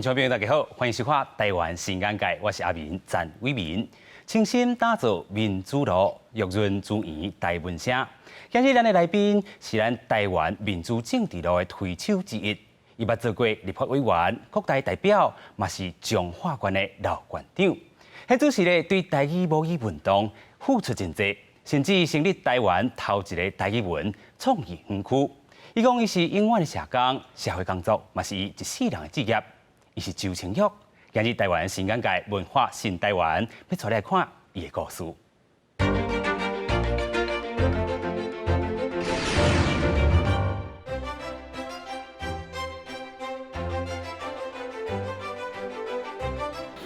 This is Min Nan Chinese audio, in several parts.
觀眾朋友大家好，歡迎收看《台灣新眼界》，我是阿明陳偉民，傾心打造民主路，育潤資源台文聲。今日咱的來賓是咱台灣民主政治路的推手之一，伊捌做過立法委員、國大代表，嘛是彰化縣的老縣長。彼主是咧對台語母語運動付出真濟，甚至成立台灣頭一个台語文創意園區。伊講伊是永遠的社工，社會工作嘛是伊一世人的志業。伊是周清玉，今日台灣新眼界文化新台灣，欲帶你來看伊的故事。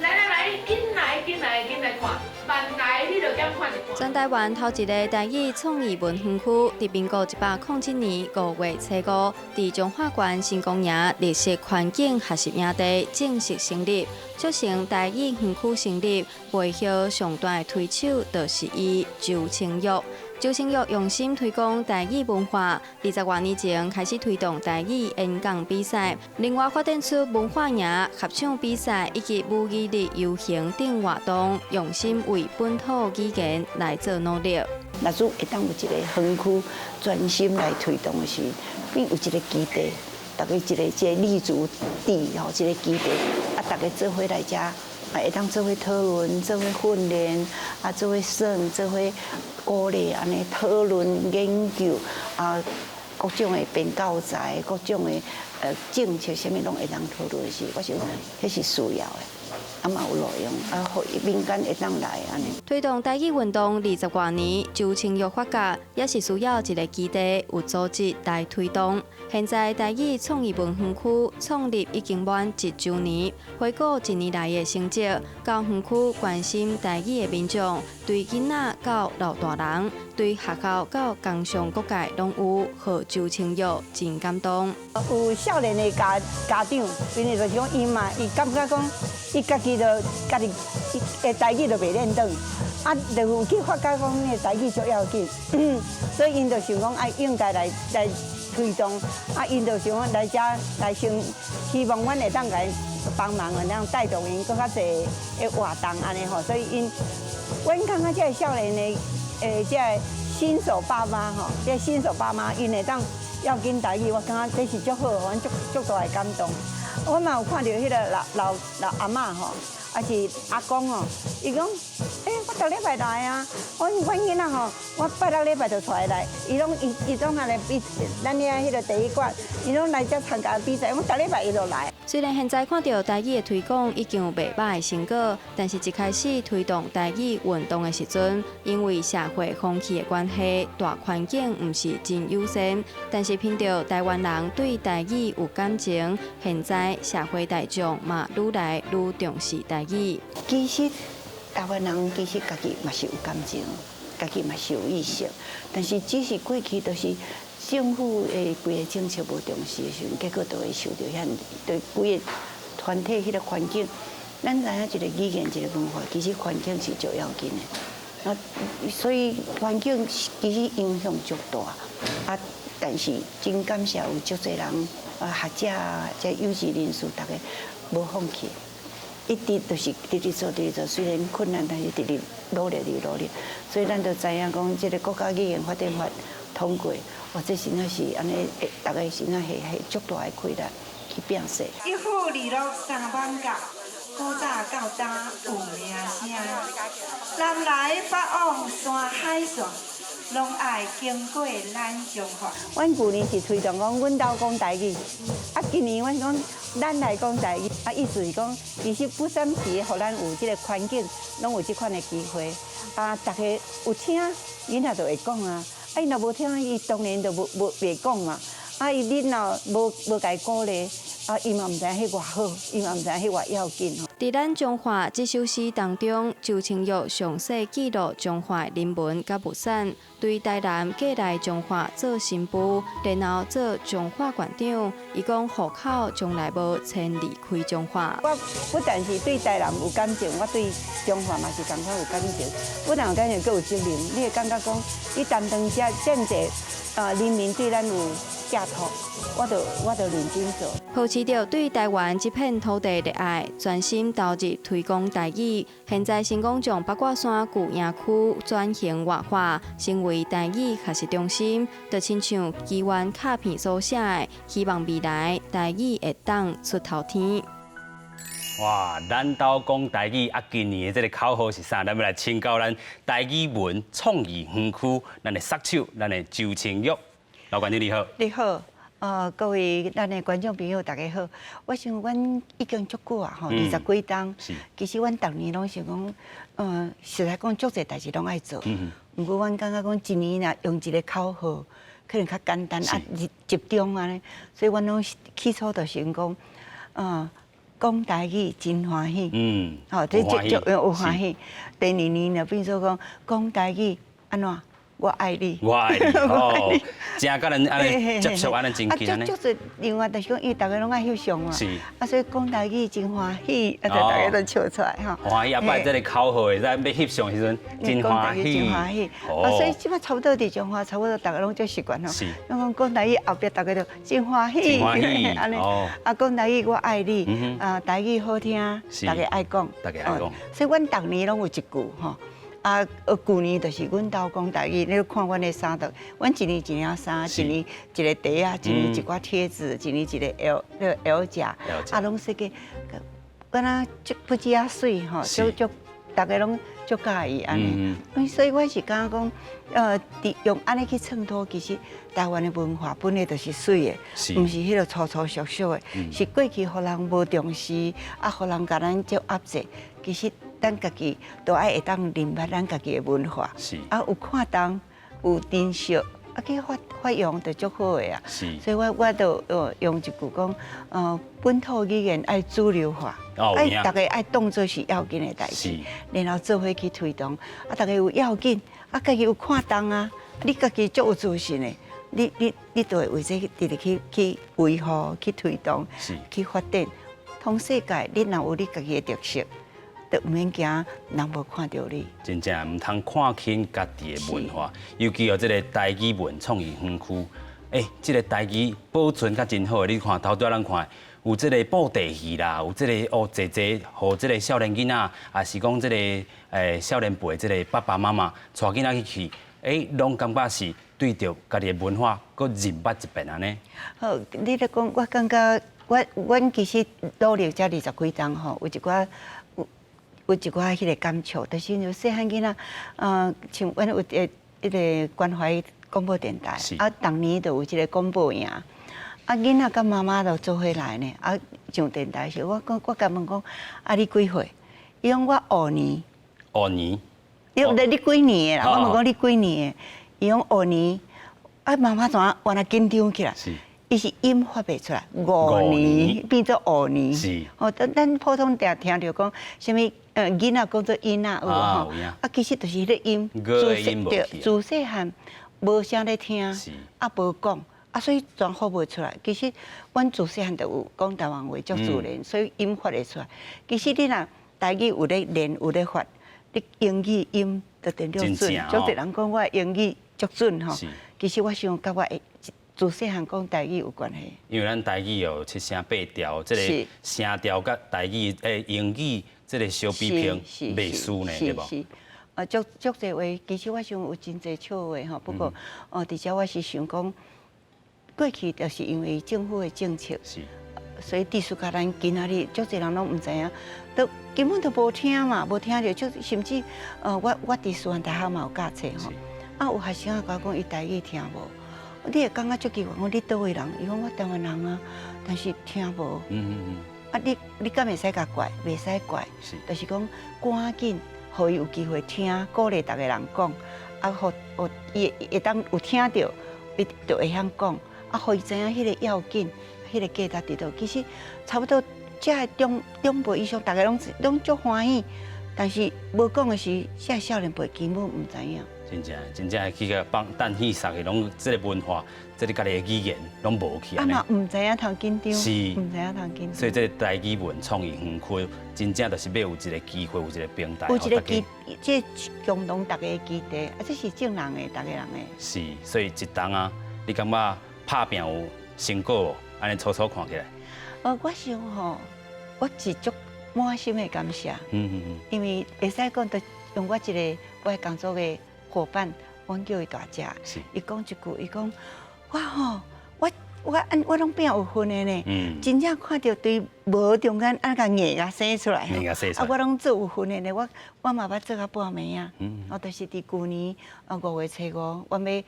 來來來，緊來緊來緊來看，慢來你就減看一看。全台灣頭一个台語創意文園區，佇民國107年5月初五，佇彰化縣新光營綠色環境學習營地正式成立，促成台語園區成立背後上大的推手，就是伊周清玉。周清玉用心推廣台語文化，20外年前開始推動台語演講比賽，另外發展出文化營合唱比賽以及母語日遊行等活動，用心為本土語言來做努力。若是會當有一个園區專心來推動的時，變有一个基地，逐家一个這个立足地吼，一个基地，啊，逐家做伙來遮，啊，會當做伙討論、做伙訓練，啊，做伙耍、做伙鼓勵，按呢討論研究，啊，各種的編教材、各種的政策，啥物攏會當討論時，我想彼是需要的。啊嘛有路用，啊，予民間會當來按呢。推動台語運動20外年，周清玉發覺也是需要一个基地，有組織來推動。現在台語創意文園區創立已經滿一週年，回顧一年來的成績，到園區關心台語的民眾，對囡仔到老大人，對學校到工商各界攏有，予周清玉真感動。有少年的家長，因為就是講伊嘛，伊感覺講，伊家己就家己的台語就袂練轉，啊，就有去發覺講，那个台語足要緊，所以𪜶就想講愛應該來來推動，啊，𪜶就想講來遮來先，希望阮會當共幫忙，會當帶動𪜶閣較濟的活動按呢吼，所以𪜶，阮感覺這个少年的，這个新手爸媽吼，這个新手爸媽𪜶會當要緊台語，我感覺這是足好，阮足足大的感動。我嘛有看著彼个老老老阿嬤吼，抑是阿公吼，伊講，欸，我逐禮拜來啊，阮阮囡仔吼，我拜六禮拜就帶來，伊攏伊伊攏來比咱遐彼个第一關，伊攏來遮參加比賽，我逐禮拜伊就來。雖然現在看著台語的推廣已經有袂䆀的成果，但是一開始推動台語運動的時陣，因為社會風氣的關係，大環境毋是真友善。但是憑著台灣人對台語有感情，現在社會大眾嘛愈來愈重視台語。其實台灣人其實家己嘛是有感情，家己嘛是有意識，但是只是過去就是政府的規个政策無重視的時陣，結果就會受著遐對規个團體彼个環境。咱知影一个語言一个文化，其實環境是最要緊的。啊，所以環境其實影響足大。啊，但是真感謝有足濟人啊，學者啊，這有志人士，逐家無放棄，一直就是直直做，直直做。雖然困難，但是直直努力，直努力。所以咱就知影講，這个國家語言發展法通過，哇，這真正是按呢，逐家真正下下足大的氣力去拼勢。一富二鹿三艋舺，古早到今有名聲。南來北往山海線，攏愛經過咱彰化。阮舊年是推動講，阮兜講台語，啊，今年阮講咱來講台語，啊，意思是講，其實不三時，予咱有這个環境，攏有這款的機會。啊，逐家有聽，囡仔就會講啊。啊，伊若無聽，伊當然就無無袂講嘛。啊，伊恁若無無共伊鼓勵，啊，伊嘛毋知影彼偌好，伊嘛毋知影彼偌要緊吼。佇咱彰化這首詩當中，周清玉詳細記錄彰化人文佮物產，對台南過來彰化做新婦，然後做彰化縣長。伊講戶口從來無遷離開彰化。我不但是對台南有感情，我對彰化嘛是仝款有感情。不但有感情，閣有責任。你會感覺講，你擔當這這麼濟啊，人民對咱有。寄託，我就認真做。抱持著對台灣這片土地熱愛，專心投入推廣台語。現在成功將八卦山舊營區轉型活化，成為台語學習中心。就親像機緣卡片所寫的，希望未來台語會當出頭天。哇！咱兜講台語啊，今年的這个口號是啥？咱欲來請教咱台語文創意園區，咱的殺手，咱的周清玉老館長你好。你好，各位咱的觀眾朋友大家好。我想阮已經足久啊，吼，二十幾冬。其實阮逐年攏想講，實在講足濟代誌攏愛做。毋過阮感覺講一年若用一个口號，可能較簡單啊，集中按呢。所以阮攏起初就想講，講台語真歡喜，吼，這足有歡喜。第二年就變做講講台語按怎？我愛你，我愛你，哦，真佮咱按呢接觸按呢真近按呢。啊，足濟另外就是講，因為逐家攏愛翕相嘛，啊，所以講台語真歡喜，啊，就逐家都笑出來吼。歡喜啊，擺這个口號的，咱欲翕相時陣真歡喜，真歡喜。啊，所以這擺差不多佇彰化，差不多逐家攏足習慣吼。攏講講台語後壁逐家就真歡喜，歡喜，按呢。啊，講台語我愛你，啊，台語好聽，逐家愛講，逐家愛講。所以阮逐年攏有一句吼。啊，舊年就是阮兜講台語，你看阮的衫都，阮一年一領衫，一年一个袋仔，一年一寡貼紙，一年一个 L 那个 L 夾，啊，攏設計，敢若足不止仔媠吼，足足逐家攏足佮意按呢。所以我是感覺講，佇用按呢去襯托，其實台灣的文化本來就是媠的，毋是彼个粗粗俗俗的，是過去予人無重視，啊，予人共咱足壓制，其實。咱家己都愛會當認捌咱家己的文化，啊有看重有珍惜，啊去發發揚就足好的啊。所以我就用一句講，本土語言愛主流化，愛逐家愛當做是要緊的代誌，然後做伙去推動，啊，逐家有要緊，啊，家己有看重啊，你家己足有自信的，你就會為這直直去維護、去推動、去發展。通世界，你若有你家己的特色，就毋免驚人無看著你。真正毋通看輕家己的文化，尤其哦，這个台語文創意園區，欸，這个台語保存較真好的，你看頭拄仔咱看有這个布袋戲啦，有這个哦，濟濟予這个少年囡仔，抑是講這个少年輩這个爸爸媽媽帶囡仔去，欸，攏感覺是對著家己的文化閣認捌一遍按呢。好，你咧講，我感覺我阮其實努力這二十幾冬吼，有一寡彼个感觸，就是因為細漢囡仔，像阮有一个彼个關懷廣播電台，啊，逐年就有一个廣播營，啊，囡仔佮媽媽就做伙來呢，啊，上電台時，我講我共問講，啊，你幾歲？伊講我五年。五年。你幾年的啦？我問講你幾年的？伊講五年，啊，媽媽怎原來緊張起來？伊是音發袂出來，五年變做五年。哦，咱普通定聽著講，啥物囡仔講做囡仔有吼，啊，其實就是彼个音，對，自細漢無啥咧聽，啊無講，啊所以全發袂出來。其實阮自細漢就有講台灣話足自然，所以音發會出來。其實你若台語有咧練有咧發，你英語音就定著準。足濟人講我英語足準吼，其實我想佮我自細漢講台語有關係。因為咱台語有七聲八調，這个聲調佮台語英語這个相比拼袂輸呢，對無？啊，足足濟話，其實我想有真濟笑話吼。不過，哦，佇遮我是想講，過去就是因為政府的政策，所以致使共咱今仔日足濟人攏毋知影，都根本都無聽嘛，無聽著，就甚至我佇師範大學嘛有教冊吼，啊有學生啊共我講伊台語聽無。你會感覺足奇怪，講你佗位人？伊講我台灣人啊，但是聽無。啊，你敢會使共怪？袂使怪。就是講趕緊，予伊有機會聽，鼓勵逐个人講，啊，予伊會當有聽著，伊就會曉講，啊，予伊知影彼个要緊，彼个價值佇佗。其實差不多，遮的長長輩以上，逐家攏足歡喜，但是無講的是，遮少年輩根本毋知影。真正真正去共放等戲殺的，攏這个文化，這个家己的語言攏無去啊嘛，毋知影通緊張，毋知影通緊張。所以這个台語文創意園區，真正就是欲有一个機會，有一个平台，有一个基，這共同逐家的基地，啊，這是眾人的，逐家人的。是，所以一冬啊，你感覺拍拚有成果無？按呢粗粗看起來。我想吼，我是足滿心的感謝，因為會使講，就用我一个我的工作的夥伴，阮叫伊大姐，伊講一句，伊講我吼，我攏變有份的呢，真正看著對無中間按共硬共生出來，硬共生出來啊，我攏做有份的呢，我嘛捌做到半暝啊，我就是佇舊年5月初5，阮欲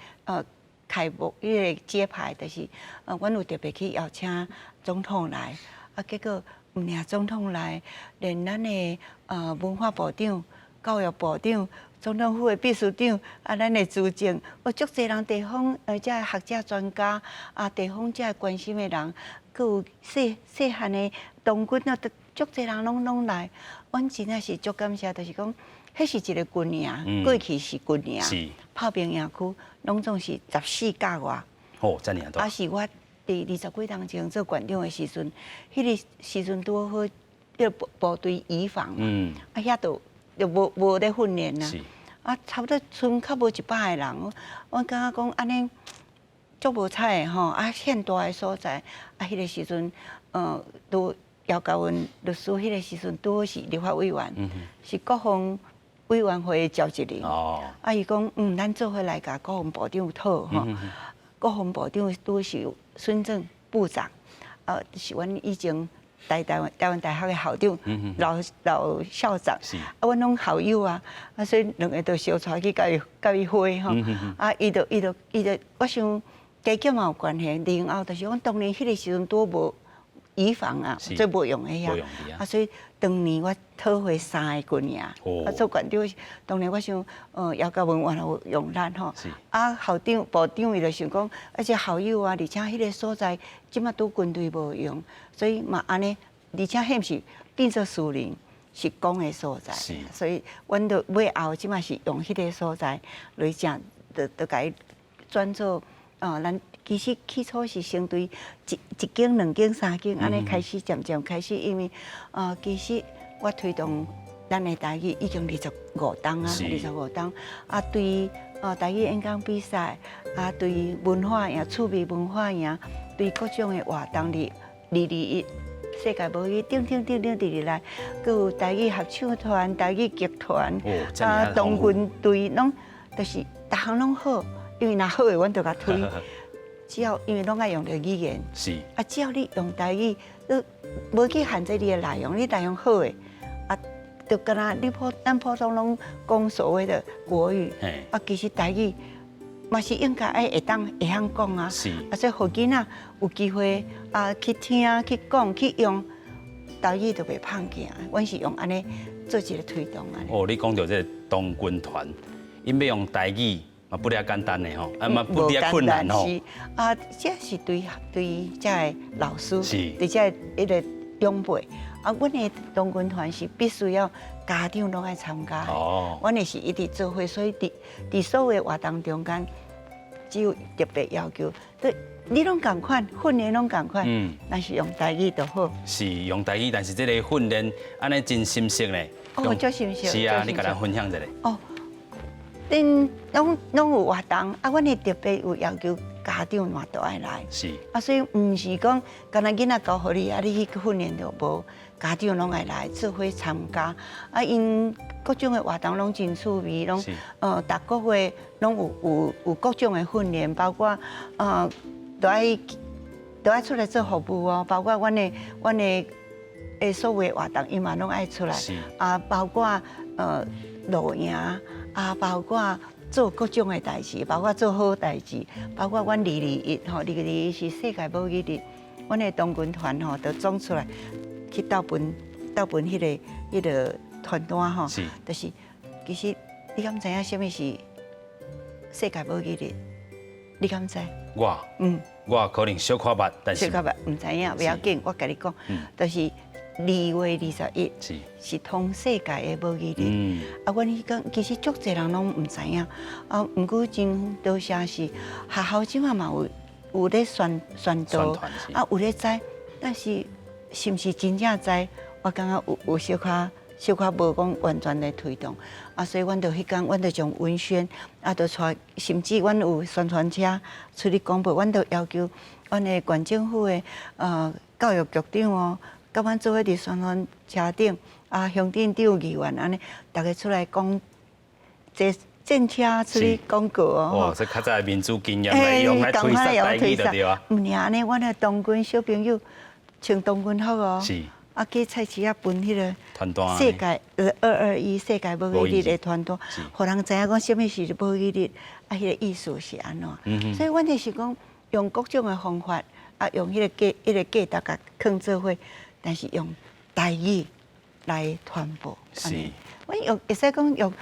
開幕彼个揭牌，就是阮有特別去邀請總統來，啊，結果毋爾總統來，連咱的文化部長、教育部長、總統府的秘書長，啊，咱的資政，有足濟人地方遮學者專家，啊，地方遮關心的人，閣有細細漢的童軍啊，都足濟人攏來，阮真正是足感謝，就是講，彼是一个軍營，過去是軍營，炮兵營區，攏總是14甲外。哦，遮爾大。啊，是我佇20幾冬前做縣長的時陣，彼个時陣拄好，彼個部隊移防嘛，啊遐就無咧訓練啦。啊，差不多賰較無100個人，我感覺講按呢足無彩的吼，啊，遐大的所在，啊，彼个時陣，都姚嘉文律師，彼个時陣拄好是立法委員，是國防委員會的召集人。啊，伊講，咱做伙來共國防部長討吼，國防部長拄是孫正部長，是阮以前台灣大學的校長，老老校長，啊，阮攏校友啊，啊，所以兩个就相帶去共伊會吼，啊，伊就，我想加減嘛有關係，然後就是講當年彼个時陣拄無移防啊，最無用的遐，啊，所以當年我討回三个軍營，啊，做縣長，當年我想，姚嘉文原來有用咱吼，啊，校長、部長伊就想講，啊，這校友啊，而且彼个所在這馬拄軍隊無用，所以嘛按呢，而且彼毋是變做私人，是公的所在，所以阮就尾後這馬是用彼个所在來正，就共伊轉做，咱其實起初是先對一間、兩間、三間按呢開始，漸漸開始，因為其實我推動咱的台語已經二十五冬啊，二十五冬啊，對台語演講比賽啊，對文化營、趣味文化營，對各種的活動，佇221世界母語等等等等佇裡來，閣有台語合唱團、台語劇團啊，童軍隊，攏就是逐項攏好，因為若好的，阮就共推。只要因為攏愛用著語言，啊，只要你用台語，你無去限制你的內容，你內容好的，啊，就敢若你咱普通攏講所謂的國語，啊，其實台語嘛是應該愛會當會曉講啊，啊，所以予囡仔有機會啊去聽、去講、去用台語，就袂胖囝。阮是用按呢做一个推動按呢。哦，你講著這个童軍團，𪜶欲用台語嘛不爾簡單的吼，啊嘛不爾困難吼。是啊，這是對遮个老師，對遮个彼个長輩。啊，阮的童軍團是必須要家長攏愛參加的。阮的是一直做伙，所以佇所有的活動中間，只有特別要求，對，你攏仝款，訓練攏仝款，但是用台語就好。是用台語，但是這个訓練按呢真心適呢。哦，足心適。是啊，你共咱分享一下。哦。恁攏有活動，啊，阮的特別有要求家長嘛都愛來。啊，所以毋是講干焦囡仔交予你，啊，你去訓練就無，家長攏愛來做伙參加。啊，𪜶各種的活動攏真趣味，攏逐個月攏有各種的訓練，包括都愛出來做服務哦，包括阮的所有的活動，𪜶嘛攏愛出來。啊，包括露營。啊，包括做各種的代誌，包括做好代誌，包括阮221吼，221是世界母語日，阮的童軍團吼，就總出來去鬥分彼个團單吼，就是其實你敢知影啥物是世界母語日？你敢知？我，我可能小可捌，但是小可捌，毋知影，袂要緊，我共你講，就是2月21是通世界的母語日。啊，阮彼工其實足濟人攏毋知影，啊，毋過真多謝是學校這馬嘛有咧宣導，啊，有咧知，但是是毋是真正知？我感覺有小可小可無講完全的推動，啊，所以阮就彼工，阮就將文宣，啊，就帶，甚至阮有宣傳車出去廣播，阮就要求阮的縣政府的教育局長哦，佮阮做伙佇宣傳車頂，啊，鄉鎮長議員按呢，逐家出來講，坐戰車出去廣告哦。哦，這較早民主經驗來用來推捒台語就對啊。毋爾按呢，阮的童軍小朋友穿童軍服哦。啊，去菜市仔分彼个世界221世界母語日的傳單，予人知影講啥物是母語日，啊，彼个意思是按怎。所以，阮就是講用各種的方法，啊，用彼个價、彼个價值共囥做伙，但是用台語來傳播。阮用會使講用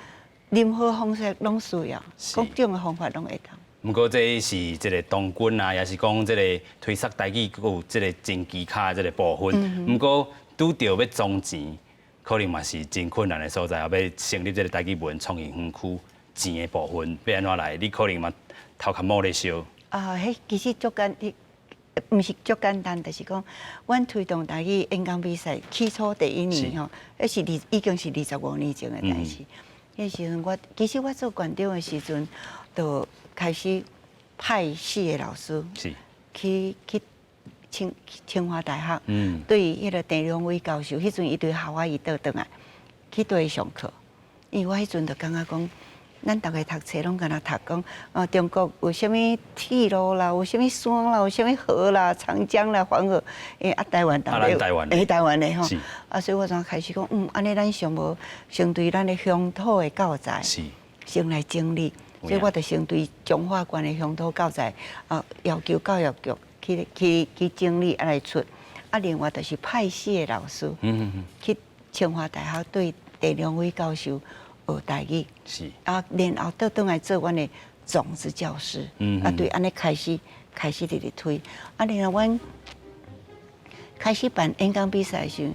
任何方式攏需要，各種的方法攏會當。毋過這是這个童軍啊，也是講這个推捒台語，閣有這个真技巧的這个部分。毋過拄著欲裝錢，可能嘛是真困難的所在。欲成立這个台語文創意園區錢的部分，欲按怎來？你可能嘛頭殼某咧燒。啊，彼其實足簡，毋是足簡單，就是講，阮推動台語演講比賽，起初第一年吼，彼是二已經是25年前的代誌。彼時陣我其實我做縣長的時陣，就開始派四个老師去清華大學，對彼个鄭良偉教授，彼陣伊對夏威夷倒轉來去對伊上課。因為我彼陣就感覺講，咱逐家讀冊攏敢若讀講，啊，中國有啥物鐵路啦，有啥物山啦，有啥物河啦，長江啦，黃河，啊，台灣啊，咱台灣欸，台灣的吼，啊，所以我就開始講，按呢咱上無先對咱的鄉土的教材，先來整理，所以我就先對彰化縣的鄉土教材，啊，要求教育局去整理，啊來出，啊，另外就是派四个老師，去清華大學對鄭良偉教授學台語，啊，然後倒轉來做阮的種子教師，啊，對，按呢開始直直推，啊，然後阮開始辦演講比賽的時陣，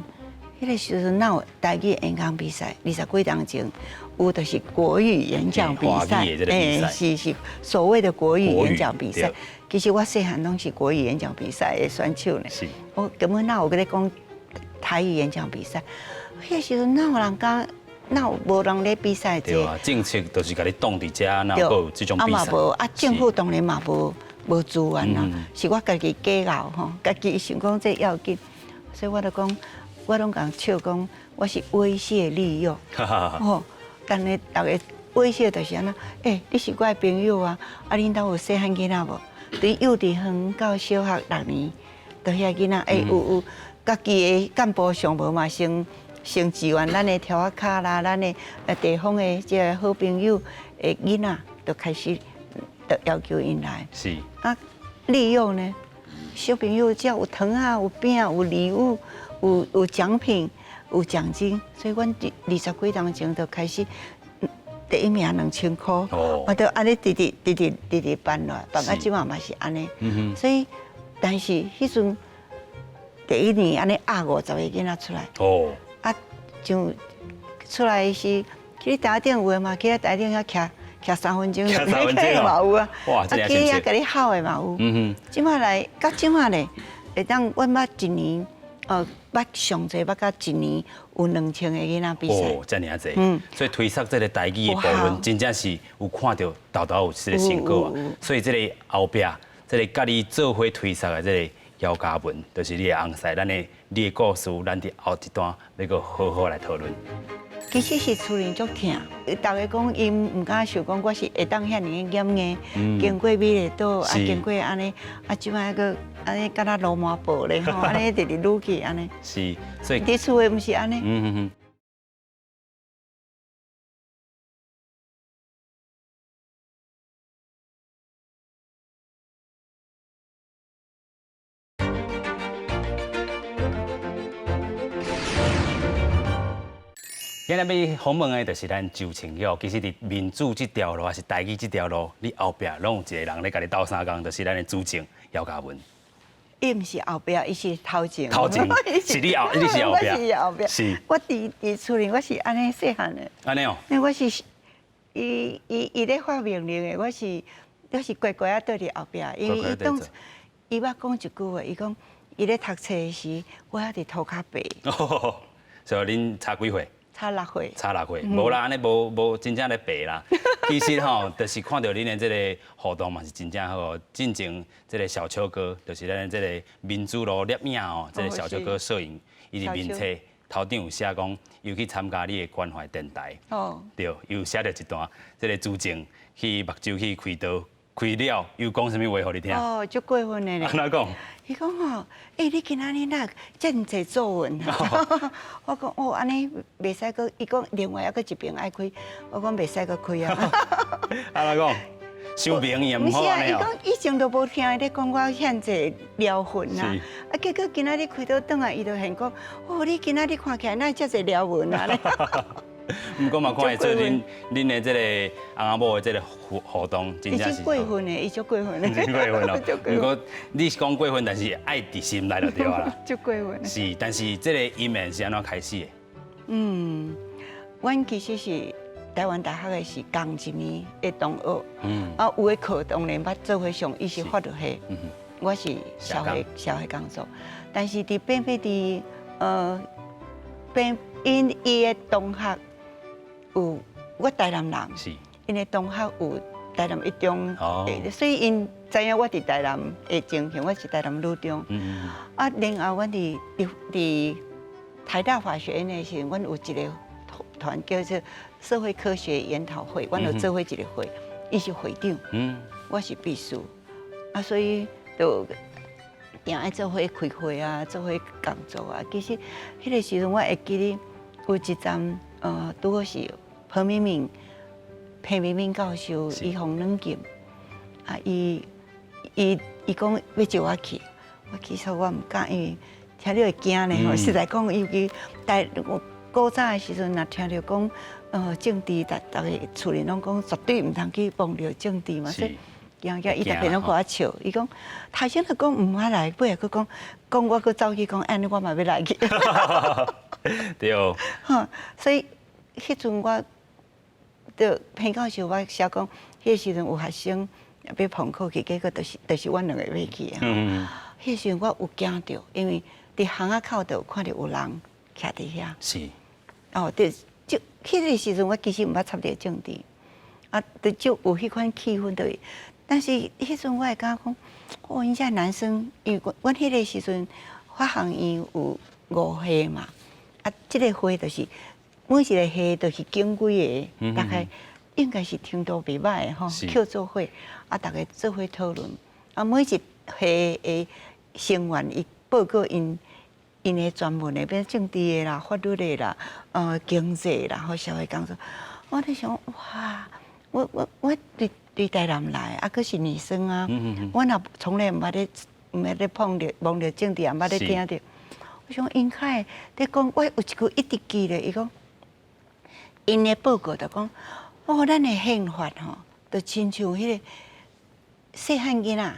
彼个時陣哪有台語演講比賽？二十幾年前有，就是國語演講比賽，欸，是所謂的國語演講比賽。其實我細漢攏是國語演講比賽的選手呢。我根本哪有閣咧講台語演講比賽？彼个時陣哪有人敢？哪有無人咧比賽這？對啊，政策就是共你擋佇遮，哪有閣有這種比賽？啊嘛無，啊政府當然嘛無資源啦，是我家己計較吼，家己想講這要緊，所以我就講，我攏共笑講，我是威脅利誘，吼，但是逐家威脅就是按怎？欸，你是我的朋友啊，啊，恁兜有細漢囡仔無？對幼稚園到小學六年，就遐囡仔，欸，有家己的幹部上無嘛先。先支援咱的柱仔跤啦，咱的地方的這个好朋友的囡仔，就開始就要求𪜶來。啊，利誘呢？小朋友只要有糖仔、有餅、有禮物、有獎品、有獎金，所以阮二十幾年前就開始第一名2000箍，我就按呢直直直直直直辦落，辦到這馬嘛是按呢。所以，但是彼陣第一年按呢壓50個囡仔出來。啊，像出來是去台頂有的嘛，去台頂遐徛徛3分鐘，徛3分鐘嘛有啊。哇，啊，去遐共你吼的嘛有。這馬來到這馬咧，會當阮捌一年，捌上濟捌到一年有2000個囡仔比賽。哦，遮爾濟。所以推捒這個台語的部分，真正是有看著沓沓有這个成果啊。所以這个後壁，這个佮你做伙推捒的這个姚嘉文，就是你的翁婿，咱的你的故事，咱佇後一段欲閣好好來討論。其實是厝裡足疼，逐家講𪜶毋敢想講我是會當遐爾嚴硬，經過美麗島，啊經過按呢，啊這擺閣按呢敢若鱸鰻布咧吼，按呢直直愈去按呢。是，所以佇厝的毋是按呢。今日欲訪問的就是咱周清玉。其實佇民主這條路，抑是台語這條路，你後壁攏有一個人咧共你鬥相共，就是咱的主政姚嘉文。伊毋是後壁，伊是頭前。頭前是你後，你是後壁。我是後壁。是。我佇厝裡，我是按呢細漢的。按呢哦。因為我是伊咧發命令的，我是乖乖仔蹛佇後壁，因為伊當伊捌講一句話，伊講伊咧讀冊時，我猶佇塗跤白。所以恁差幾歲？差六歲。差六歲，無啦，按呢無無真正咧白啦。其實吼，就是看著恁的這个互動嘛是真正好。進前這个小邱哥，就是咱這个民主路攝影哦，這个小邱哥攝影，伊佇面冊頭頂有寫講，有去參加你的關懷電台。對，有寫著一段，這个朱靜去目睭去開刀，開了又講啥物話予你聽？哦，足過分的咧！按怎講？伊講吼，欸，你今仔日哪遮爾濟皺紋啊？我講哦，按呢袂使閣，伊講另外猶閣一爿愛開，我講袂使閣開啊。按怎講？傷明也毋好按呢哦。伊講以前都無聽伊咧講我遐濟療痕啊，啊，結果今仔日開刀轉來，伊就現講，哦，你今仔日看起來哪遮濟療痕啊？毋過嘛，看會出恁恁的這個翁仔某的這个互互動，真正是過分的，伊足過分的，真過分哦。毋過你是講過分，但是愛佇心內就對啦。足過分。是，但是這个姻緣是按怎開始的？嗯，阮其實是台灣大學的是仝一年的同學，啊，有的課當然捌做伙上，伊是法律系，我是社會工作，但是佇變變佇變𪜶伊的同學有我台南人，𪜶的同學有台南一中，所以𪜶知影我佇台南的情形，我是台南女中。啊，然後阮佇佇佇台大法學院的時陣，阮有一个團叫做社會科學研討會，阮有做伙一个會，伊是會長，我是秘書，啊，所以就定愛做伙開會啊，做伙工作啊。其實彼个時陣我會記得有一站，拄好是彭明敏，彭明敏教授，伊予軟禁，啊，伊伊伊講欲招我去，我其實我毋敢，因為聽著會驚咧吼。實在講，尤其台我古早的時陣，若聽著講，政治，逐逐个厝裡攏講絕對毋通去碰著政治嘛，所以驚驚，伊逐遍攏共我笑，伊講頭先就講毋愛來，尾仔閣講講我閣走去講，按呢我嘛欲來去。對。吼，所以彼陣我，就彭教授我寫講，彼个時陣有學生欲碰考去，結果就是阮兩个欲去啊。彼時陣我有驚著，因為佇巷仔口就有看著有人徛佇遐。哦，對，就彼个時陣我其實毋捌插著政治，啊，就就有彼款氣氛，就是，但是彼陣我會感覺講，哦，𪜶遮男生，因為阮彼个時陣法學院有五系嘛，啊，這个系就是每一个系都是揀幾个，大概應該是程度袂䆀的吼，抾做伙，啊，逐个做伙討論，啊，每一系的成員伊報告𪜶𪜶的專門的，比如政治的啦、法律的啦、經濟啦，吼社會工作，我咧想，哇，我對對台南來，啊，閣是女生啊，我若從來毋捌咧毋捌咧碰著、摸著政治，也毋捌咧聽著。我想𪜶較會咧講，我有一句一直記咧，伊講，𪜶的報告就講，哦，咱的憲法吼，就親像彼个細漢囡仔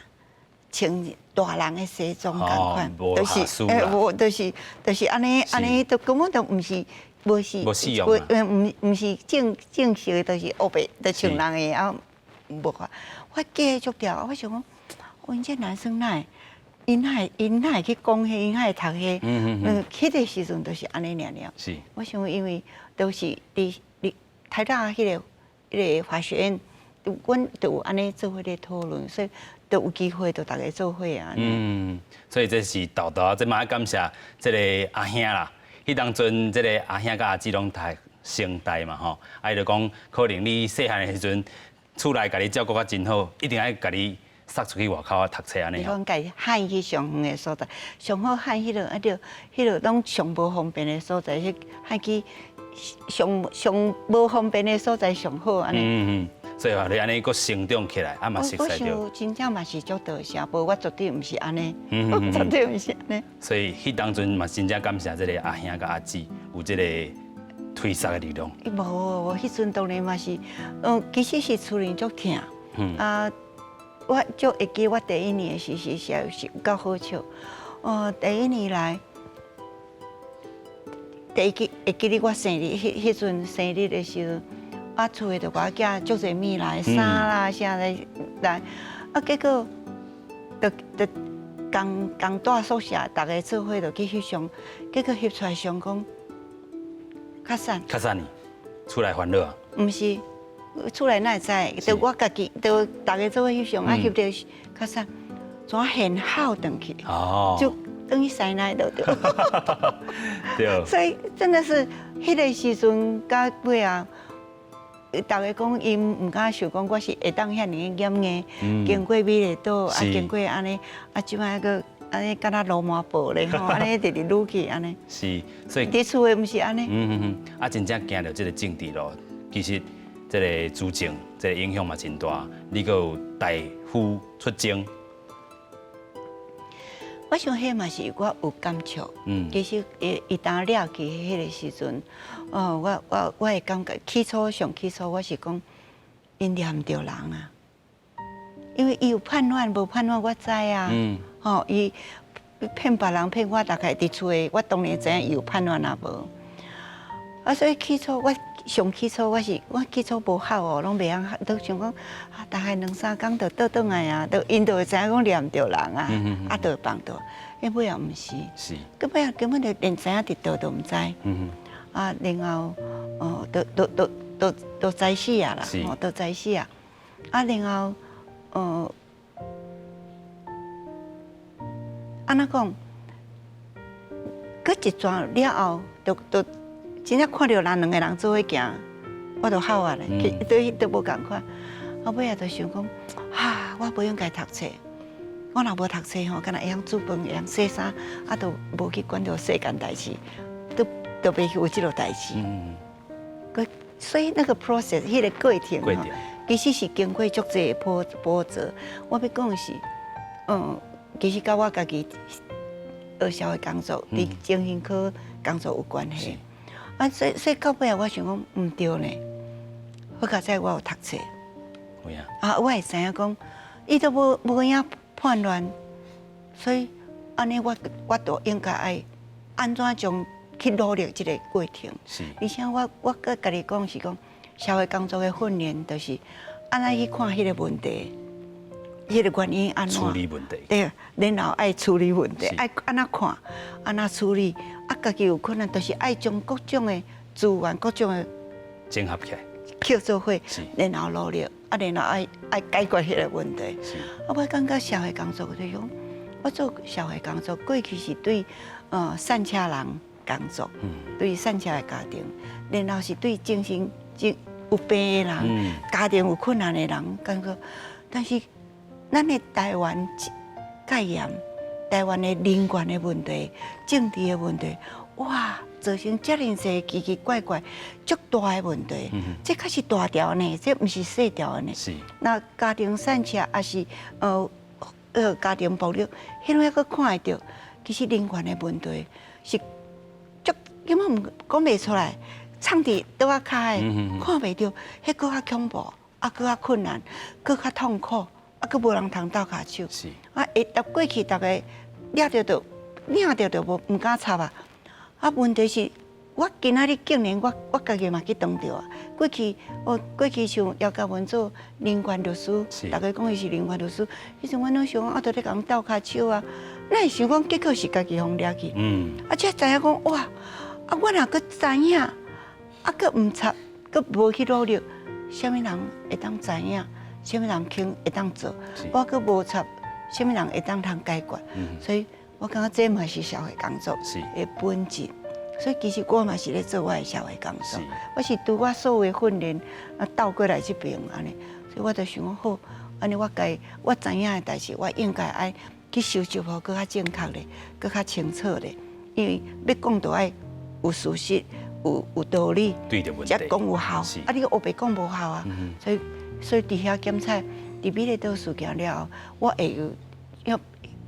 穿大人的西裝仝款，就是無，就是按呢按呢，就根本就毋是無是，毋毋是正正式的，就是烏白，就穿人的啊，無法。我記足牢，我想講，阮這男生哪會，𪜶哪會𪜶哪會去講彼，𪜶哪會讀彼？嗯，彼个時陣就是按呢爾爾。我想，因為都是佇佇台大彼個法學院，阮就有按呢做伙咧討論，所以都有機會，就逐个做伙啊。嗯，所以這是豆豆，這嘛愛感謝這个阿兄啦。彼當陣，這个阿兄佮阿姊攏讀成大嘛吼，啊伊就講，可能你細漢的時陣，厝內共你照顧甲真好，一定愛共你捒出去外口啊讀冊按呢。伊講共喊去上遠的所在，上好喊彼落啊著，彼落攏上無方便的所在，去喊去上上無方便的所在上好按呢。嗯嗯。所以話你按呢閣成長起來，啊嘛熟悉著。我想真正嘛是足多謝，無我絕對毋是按呢，絕對毋是按呢。所以彼當陣嘛真正感謝這个阿兄佮阿姊有這个推捒的力量。無無，彼陣當然嘛是，其實是厝裡足疼。啊，我足會記我第一年的時時是是有夠好笑。哦，第一年來，第一記會記得我生日，彼彼陣生日的時陣。啊，厝的就共我寄足濟物來，衫啦啥來來，啊，結果就就仝仝蹛宿舍，逐个做伙就去翕相，結果翕出來相講，較散。較散呢？厝內煩惱啊？毋是，厝內哪會知？就我家己，就逐家做伙翕相，啊翕著較散，怎現哭轉去？就轉去師奶度對。所以真的是彼个時陣到尾啊，逐家講𪜶毋敢想講我是會當遐爾掩硬，經過美麗島啊，經過按呢，啊這擺閣按呢敢若鱸鰻布咧吼，按呢直直愈去按呢。是，所以佇厝的毋是按呢。啊，真正行著這个政治路，其實這个主政，這个影響嘛真大。你閣有代夫出征。我想彼嘛是我有感觸。其實伊伊當掠去彼个時陣，哦，我會感覺起初上起初我是講，𪜶掠毋著人啊，因為伊有叛亂無叛亂我知啊。吼，伊騙別人騙我，大概佇厝的，我當然知影伊有叛亂啊無。啊，所以起初我上起初我是我起初無哭哦，攏袂曉哭，都想講啊，大概兩三工就倒轉來啊，都𪜶就會知影講掠毋著人啊，啊，就會放倒。因尾仔毋是，根本根本就連知影佇佗都毋知。啊，然後哦，都都都都都知死啊啦，哦，都知死啊。啊，然後按怎講？閣一轉了後，就就真正看著人兩个人做伙行，我就哭啊咧，對都無仝款。啊，尾仔就想講，哈，我無應該讀冊。我若無讀冊吼，敢若會曉煮飯，會曉洗衫，啊，都無去管著世間代誌，都都袂有這落代誌。所以那個 process，彼个過程吼，其實是經過足濟波波折。我欲講的是，其實佮我家己學社會工作，佇精神科工作有關係。啊，所以到尾仔，我想講毋對呢。好佳哉，我有讀冊。啊，我會知影講，伊都無無影叛亂，所以按呢，我都應該愛按怎將去努力這个過程。而且我閣家己講是講，社會工作的訓練，就是按怎去看彼个問題，彼个原因按怎處理問題。對，然後愛處理問題，愛按怎看，按怎處理，啊，家己有困難，就是愛將各種的資源、各種的整合起來，抾做伙，然後努力，啊，然後愛愛解決彼个問題。啊，我感覺社會工作就是講，我做社會工作過去是對散赤人工作，對散赤的家庭，然後是對精神精有病的人，家庭有困難的人工作。但是咱的台灣戒嚴，台灣的人權的問題、政治的問題，哇，造成遮爾濟奇奇怪怪、足大的問題。這較是大條呢，這毋是細條的呢。那家庭散赤，抑是家庭暴力，彼種閣看會著，其實人權的問題是足根本毋講袂出來，藏佇桌仔跤的，看袂著，彼閣較恐怖，啊，閣較困難，閣較痛苦，啊，閣無人通鬥跤手。啊，會過去，逐家掠著就掠著就無毋敢插啊。啊，問題是，我今仔日竟然我家己嘛去當著啊。過去我過去像姚嘉文做人權律師，逐家講伊是人權律師，彼陣阮攏想講啊，都咧共鬥跤手啊，哪會想講結果是家己予掠去。啊，才知影講哇，啊，我若閣知影，啊，閣毋插，閣無去努力，啥物人會當知影？啥物人肯會當做？我閣無插，啥物人會當通解決？所以我感覺這嘛是社會工作的本質。所以其實我嘛是咧做我的社會工作，我是拄我所有的訓練啊倒過來這邊按呢，所以我就想講好，按呢我該我知影的代誌，我應該愛去收集予閣較正確咧，閣較清楚咧，因為欲講就愛有事實、有道理，才講有效。啊，你烏白講無效啊，所以佇遐檢採，佇美麗島事件了後，我會有要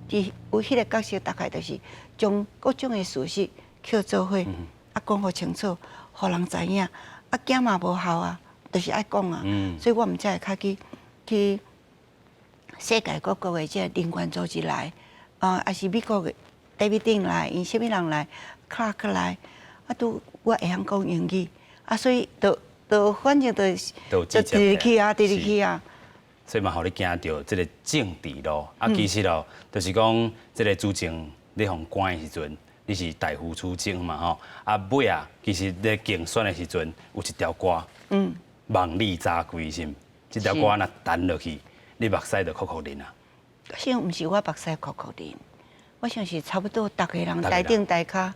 佇有彼个角色，大概就是將各種的事實抾做伙，啊，講予清楚，予人知影。啊，驚嘛無效啊，就是愛講啊。所以我毋才會較去去世界各國的這個人權組織來，啊，抑是美國的 David Dean 來，𪜶啥物人來，Clark 來，啊，都我會曉講英語，啊，所以就就反正就就直入去啊，直入去啊。所以嘛，予你行著這个政治路。啊，其實哦，就是講這个主政你予關的時陣，你是大夫出身嘛吼，啊尾啊，其實咧競選的時陣有一條歌，望你早歸心，這條歌若彈落去，你目屎就哭哭淋啊。我想毋是我目屎哭哭淋，我想是差不多逐个人台頂台跤，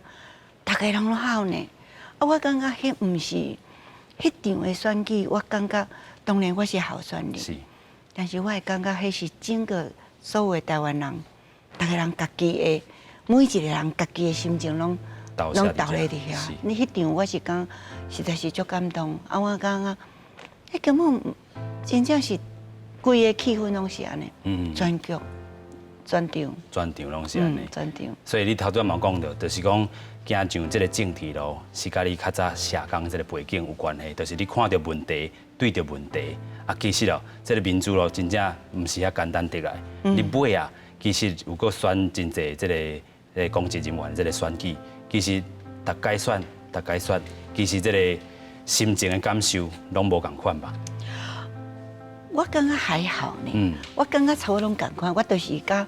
逐个人攏哭呢。啊，我感覺彼毋是彼場的選舉，我感覺當然我是候選人，但是我會感覺彼是整個所有的台灣人，逐个人家己的每一個人家己的心情攏攏投咧佇遐。你彼場我是講實在是足感動，啊，我感覺彼根本真正是規个氣氛攏是按呢，全局全場，全場攏是按呢，全場。所以你頭拄仔嘛講著，就是講行上這个政治路，是佮你較早社工這个背景有關係，就是你看著問題，對著問題，啊，其實哦，這个民主路真正毋是遐簡單得來。你尾啊，其實有閣選真濟這个公職人員這个選舉，其實逐改選，逐改選，其實這个心情的感受攏無仝款吧？我感覺還好呢，我感覺差不多攏仝款，我就是佮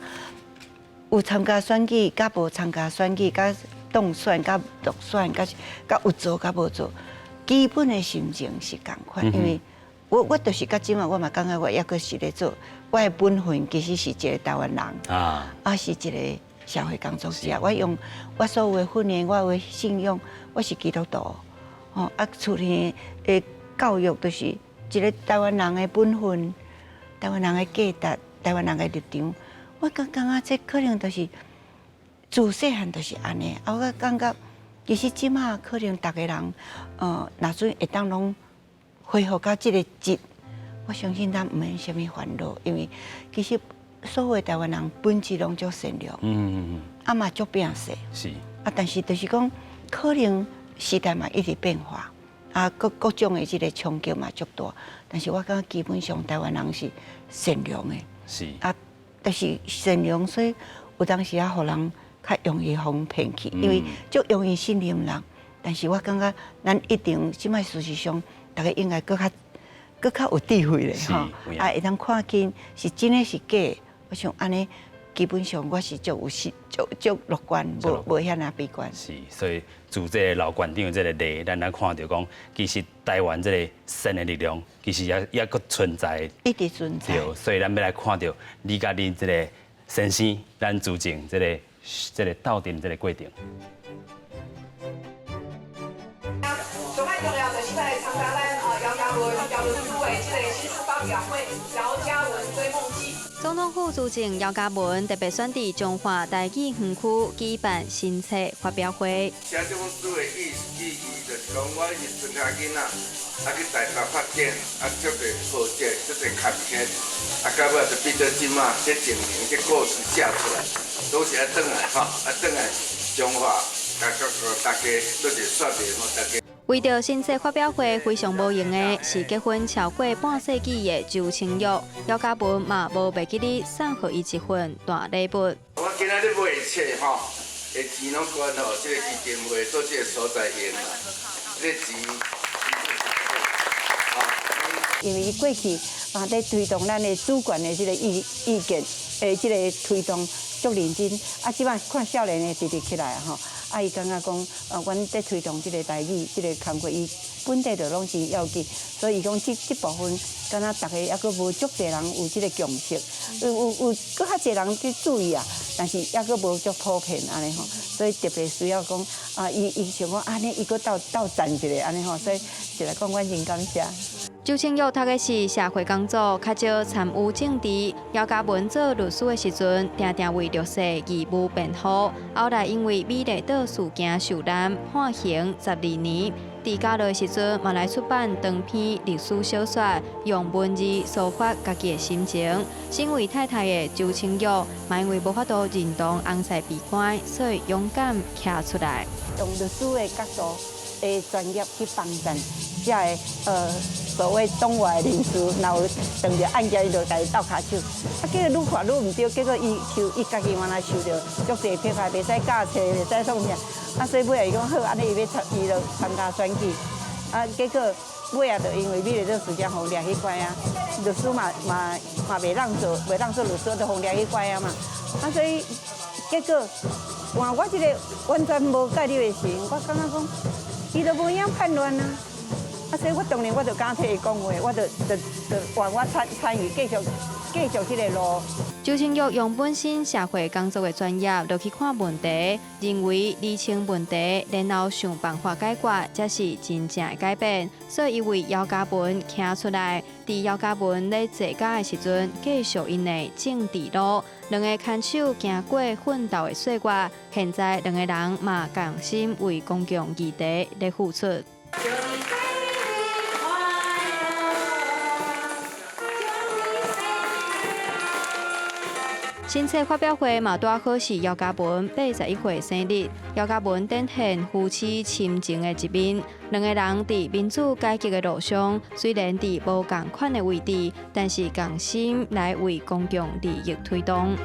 有參加選舉，佮無參加選舉，佮當選，佮落選，佮有做佮無做，基本的心情是仝款，因為我就是到這馬，我嘛感覺我猶閣是咧做，我的本分其實是一個台灣人，啊是一個社會工作者。我用我所有的訓練，我的信仰，我是基督徒，吼啊，厝裡的教育就是一個台灣人的本分，台灣人的價值，台灣人的立場。我感覺這可能就是自細漢就是按呢。啊，我感覺其實這馬可能逐个人，若準會當攏恢復到這个質，我相信咱毋免啥物煩惱，因為其實所有的台灣人本質攏足善良，啊嘛足拚勢，啊，但是就是講可能時代嘛一直變化，啊各各種的這个衝擊嘛足大，但是我感覺基本上台灣人是善良的，啊，就是善良，所以有當時啊，予人較容易予人騙去，因為足容易信任人。但是我感覺咱一定這擺事實上，逐家應該閣較有智慧咧，吼，啊，會當看清是真的是假的。我想按呢，基本上我是足有信，足足樂觀，無無遐爾悲觀。是，所以自這个老縣長這个例，咱來看著講，其實台灣這个善的力量，其實也也閣存在。一直存在。對，所以咱欲來看著你佮你這个先生，咱主政這个鬥陣這个過程。上愛重要就是來參加咱姚嘉文姚律師的這个新書發表會，姚嘉文追夢記。總統府資政姚嘉文特別選佇彰化台語園區舉辦新冊發表會。寫這本書的意思意義就是講，我彼陣較囡仔，啊去台北發展，啊足濟挫折，足濟坎坷，啊到尾就變做這馬這情形，這故事寫出來，都是愛轉來吼，啊轉來彰化，甲各個大家做一個說明予大家。為著新冊發表會非常無閒的是結婚超過半世紀的周清玉，姚嘉文嘛無袂記得送予伊一份大禮物。我今仔日買的冊吼，的錢攏捐予這个基金會做這个所在用啦，這个錢。因為伊過去嘛咧推動咱的主權的這个意見，這个推動足認真。啊，這擺看少年的直直起來吼，啊，伊感覺講，阮咧推動這个台語，這个工課，伊本底就攏是要緊，所以伊講這部分，敢若逐家猶閣無足濟人有這个共識，有閣較濟人去注意啊，但是猶閣無足普遍按呢吼，所以特別需要講，啊，伊想講按呢，伊閣鬥鬥贊一下按呢吼，所以一來講，阮真感謝。周清玉讀的是社會工作，較少參與政治。姚嘉文做律師的時陣，定定為弱勢義務辯護。後來因為美麗島事件受難，判刑12年。佇監牢的時陣，嘛來出版長篇歷史小說，用文字抒發家己的心情。身為太太的周清玉，嘛因為無法度認同翁婿被關，所以勇敢徛出來。用律師的角度的專業去幫贊這个所謂黨外人士，若有碰著案件，伊就共伊鬥跤手。啊，結果愈看愈毋對，結果伊受伊家己原來受著足濟迫害，袂使駕車，袂使創啥。啊，所以尾仔伊講好，按呢伊欲參，伊就參加選舉。啊，結果尾仔就因為美麗島事件，予掠去關啊。律師嘛嘛嘛袂當做，袂當做律師，就予掠去關啊嘛。啊，所以結果換我這个完全無介入的時，我感覺講，伊都無影叛亂啊！啊，所以我當然我就敢替伊講話，我就就就換我參參與繼續繼續這个路。周清玉用本身社會工作的專業落去看問題，認為釐清問題，然後想辦法解決，才是真正的改變。所以，伊為姚嘉文站出來，佇姚嘉文咧坐監的時陣，繼續𪜶的政治路。兩个牽手行過奮鬥的歲月，現在兩個人嘛仝心為公共議題咧付出。新冊發表會嘛，拄好是姚嘉文81歲生日。姚嘉文展現夫妻深情的一面。兩個人佇民主改革的路上，雖然佇無仝款的位置，但是仝心來為公共利益推動。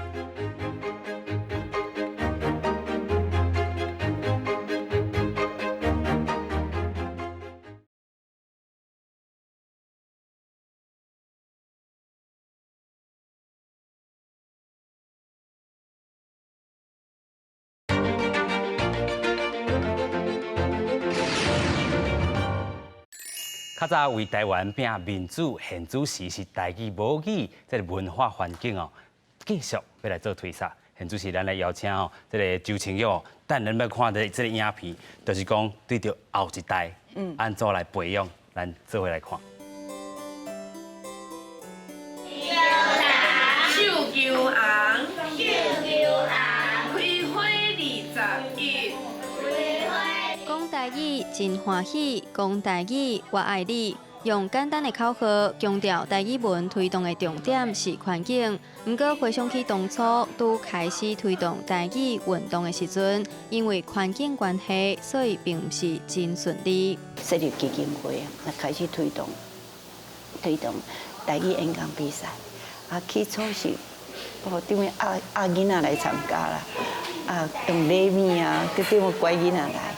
較早為台灣拼民主，現主時是台語母語，這个文化環境哦，繼續欲來做推廣。現主時咱來邀請哦，這个周清玉，等咱欲看著這个影片，就是講對著後一代，按怎來培養，咱做伙來看。繡球紅，繡球紅，開花21。講台語真歡喜，講台語我愛你。用簡單的口號強調台語文推動的重點是環境。毋過回想起當初拄開始推動台語運動的時陣，因為環境關係，所以並毋是真順利。設立基金會啊，開始推動推動台語演講比賽。啊，起初是哦，等於壓壓囡仔來參加啦，啊，用禮物啊，閣等於拐囡仔來。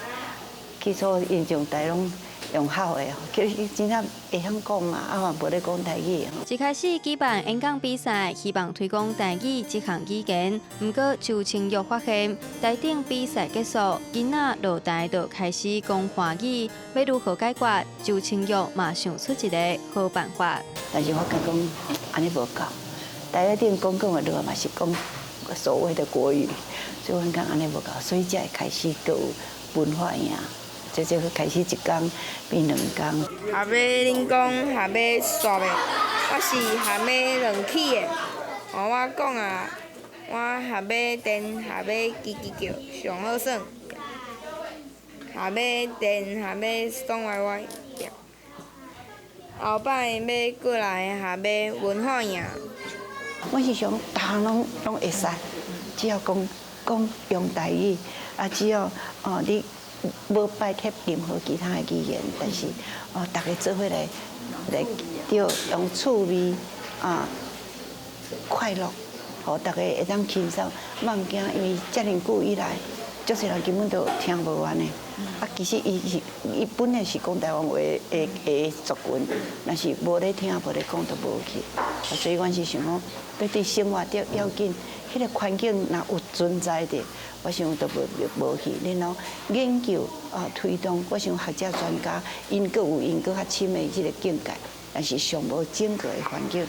起初𪜶上台攏用吼的，其實真正會曉講啊，啊嘛無咧講台語。一開始舉辦演講比賽，希望推廣台語這項語言。毋過周清玉發現，台頂比賽結束，囡仔落台就開始講華語，欲如何解決？周清玉嘛想出一個好辦法。但是我感覺講按呢無夠，台頂講講的落嘛是講所謂的國語，所以阮講按呢無夠，所以才會開始閣有文化營。這這開始一工變兩工。下尾恁講下尾煞袂，我是下尾軟起的。哦，我講啊，我下尾電下尾吱吱叫，上好耍。下尾電下尾爽歪歪。後擺欲過來下尾文化營。我是想，逐項攏攏會使，只要講講用台語，啊，只要哦你。無拜託任何其他的語言，但是哦，逐家做伙來來對用趣味啊快樂，予逐家會當輕鬆，莫驚，因為遮爾久以來，足濟人根本都聽無按呢。啊，其實伊是伊本來是講台灣話的的族群，若是無咧聽、無咧講，就無去。所以阮是想講，欲對生活著要緊，彼个環境若有存在的，我想都無無去。然後研究啊推動，我想學者專家𪜶閣有𪜶閣較深的這个境界，但是上無整個的環境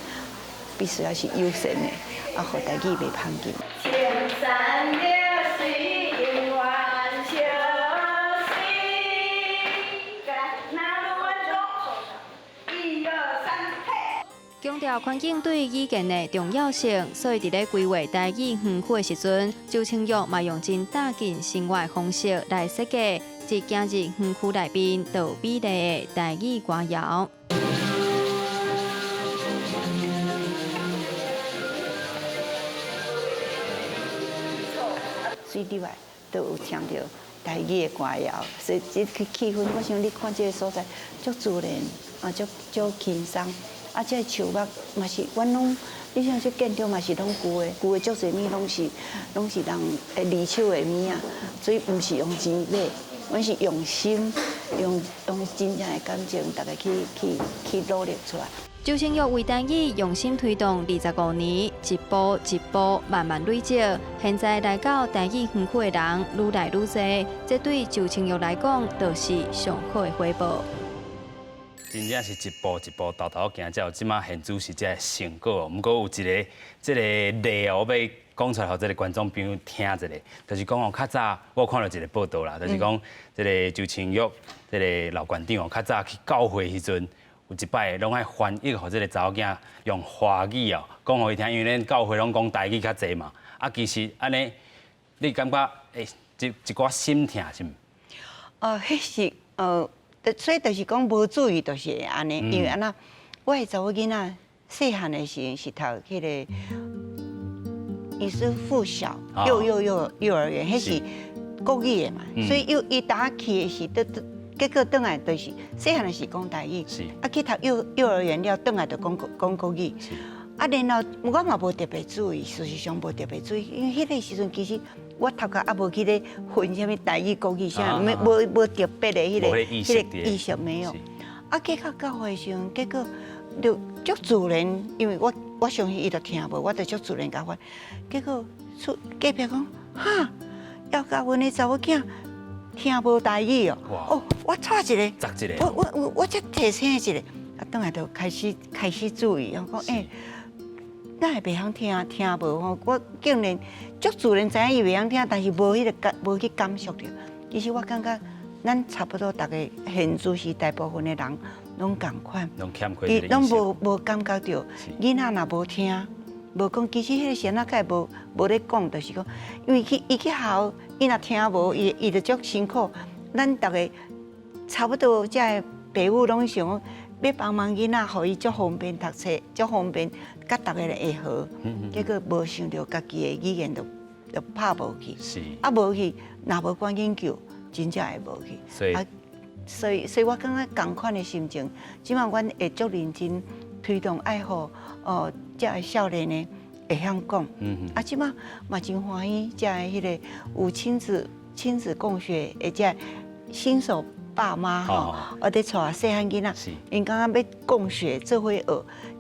必須抑是優先的，啊，予台語袂歹去。青山綠水永遠相隨。來，一二三，嘿。強調環境對語言的重要性，所以佇咧規劃台語園區的時陣，周清玉嘛用真貼近生活的方式來設計，一行入園區內面，就有美麗的台語歌謠。水裡外都有聽著台語的歌謠，所以這個氣氛，我想你看這个所在，足自然，啊，足足輕鬆。啊，這個樹木嘛是，阮攏，你像這建築嘛是攏舊的，舊的足濟物攏是，攏是人的二手的物仔，所以毋是用錢買，阮是用心，用用真正的感情，逐家去去去努力出來。周清玉為台語用心推動25年，一步一步慢慢累積，現在來到台語園區的人愈來愈濟，這對周清玉來講，就是上好的回報。真正是一步一步沓沓仔行，才有這馬現此時這个成果。毋過有一个這个例哦，我欲講出來，予這个觀眾朋友聽一下，就是講哦，較早我有看到一个報道啦，就是講這个周清玉這个老館長哦，較早去教會時陣，有一擺攏愛翻譯予這个查某囝用華語哦，講予伊聽，因為咱教會攏講台語較濟嘛。啊，其實按呢，你感覺會一寡心疼是毋？哦，彼是所以就是講無注意，就是會按呢，因為按怎，我的查某囡仔細漢的時陣是讀彼个伊是附小幼兒園，彼是國語的嘛，所以幼伊當去的時，都結果轉來就是細漢的時講台語，啊去讀幼兒園了，轉來就講國語，啊然後我嘛無特別注意，事實上無特別注意，因為彼个時陣其實我頭殼猶無去咧分啥物台語國語啥，沒無特別的彼个意識沒有。啊，結果教會時陣，結果就足自然，因為我相信伊就聽無，我就足自然共翻。結果出隔壁講，哈，姚嘉文的查某囝聽無台語哦。哦，我錯一个，我才提醒一下，啊，轉來就開始注意，我講欸，哪會袂曉聽聽無吼？我竟然足自然知影伊袂曉聽，但是無彼个感，無去感受著。其實我感覺，咱差不多逐个現主時大部分的人攏仝款，伊攏無感覺著囡仔若無聽，無講，其實彼个時陣仔會無咧講，就是講，因為去伊去學，伊若聽無，伊就足辛苦。咱逐个差不多這个爸母攏想講，欲幫忙囡仔，予伊足方便讀冊，足方便佮逐个人會好。結果無想著家己的語言就拍無去，啊無去，若無趕緊救，真正會無去。所以，啊，所以我感覺仝款的心情，這馬阮會足認真推動愛予哦，這个少年的會曉講。啊，這馬嘛真歡喜，這个彼个有親子共學的這新手爸媽吼，我佇帶細漢囡仔，𪜶感覺欲共學做伙學，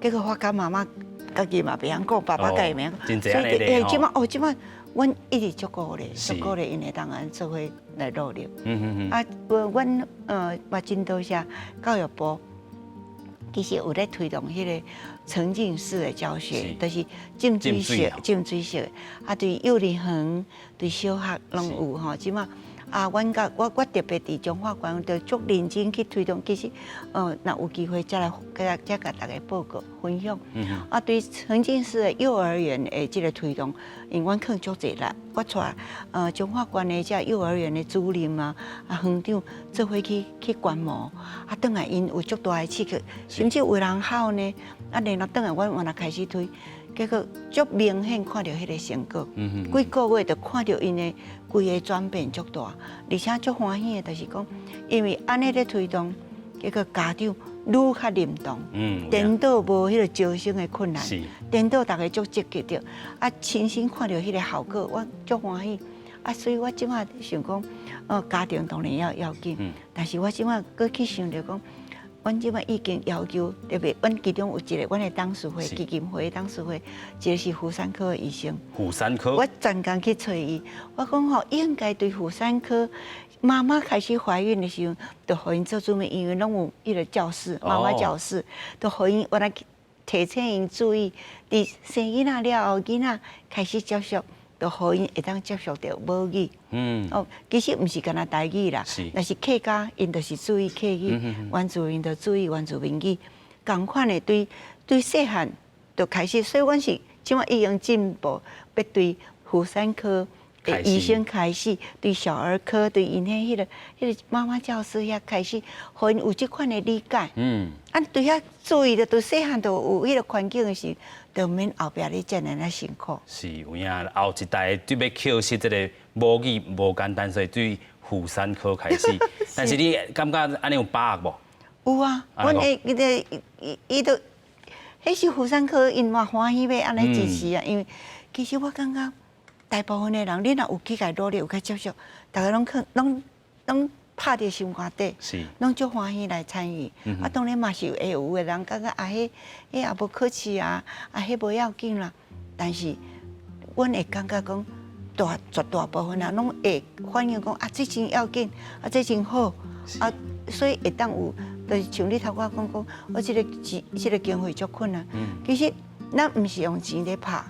結果發覺媽媽家己嘛袂曉講，爸爸家己袂曉講，所以欸，這馬哦，這馬阮一直足鼓勵，足鼓勵𪜶會當按做伙來努力。啊，阮嘛真多謝教育部，其實有咧推動彼个沉浸式的教學，就是浸水式、浸水式的，啊，對幼兒園、對小學攏有吼，這馬。啊，阮佮我特別佇彰化縣，就足認真去推動。其實，若有機會再來，再共大家報告分享。啊，對沉浸式的幼兒園的這个推動，因為阮囥足濟力，我帶彰化縣的這幼兒園的主任啊、啊園長做伙去觀摩，啊，轉來𪜶有足大的刺激，甚至有人好呢。啊，然後轉來阮原來開始推。結果足明顯看著彼个成果，幾個月就看著𪜶的規个轉變足大，而且足歡喜的，就是講，因為按呢咧推動，結果家長愈較認同，顛倒無彼个招生的困難，顛倒逐个足積極著，啊，親身看著彼个效果，我足歡喜。啊，所以我這馬想講，家庭當然要要緊，但是我這馬閣去想著講。阮這馬已經要求，特別阮其中有一個，阮的董事會基金會董事會，一個是婦產科的醫生。婦產科。我專工去揣伊，我講吼，應該對婦產科媽媽開始懷孕的時陣，就予𪜶做準備，因為攏有彼个教室，媽媽教室，就予𪜶原來提醒𪜶注意，佇生囡仔了後，囡仔開始接觸。就予𪜶會當接觸著母語。哦，其實毋是干焦台語啦，若是客家，𪜶就是注意客語；原住民就注意原住民語。仝款的對對細漢就開始，所以阮是這馬已經進步，欲對婦產科的醫生開始，對小兒科，對𪜶彼个彼个媽媽教師遐開始，予𪜶有這款的理解。啊，對遐注意的，對細漢就有彼个環境的時，就免後壁咧遮爾仔辛苦。是有影，後一代對欲抾拾這个母語無簡單，所以對婦產科開始。但是你感覺按呢有把握無？有啊，阮會彼个伊都，彼是婦產科，𪜶嘛歡喜欲按呢支持啊，因為其實我感覺大部分的人，你若有去共努力，有去接觸，逐个攏去攏攏。拍佇心肝底，攏足歡喜來參與。啊，當然嘛是會有的人感覺啊，彼彼也無可取啊，啊，彼無要緊啦。但是，阮會感覺講，大絕大部分人攏會反映講啊，這真要緊，啊，這真好，啊，所以會當有，就是像你頭拄仔講講，我這個錢，這個經費足困難。其實，咱毋是用錢咧拍，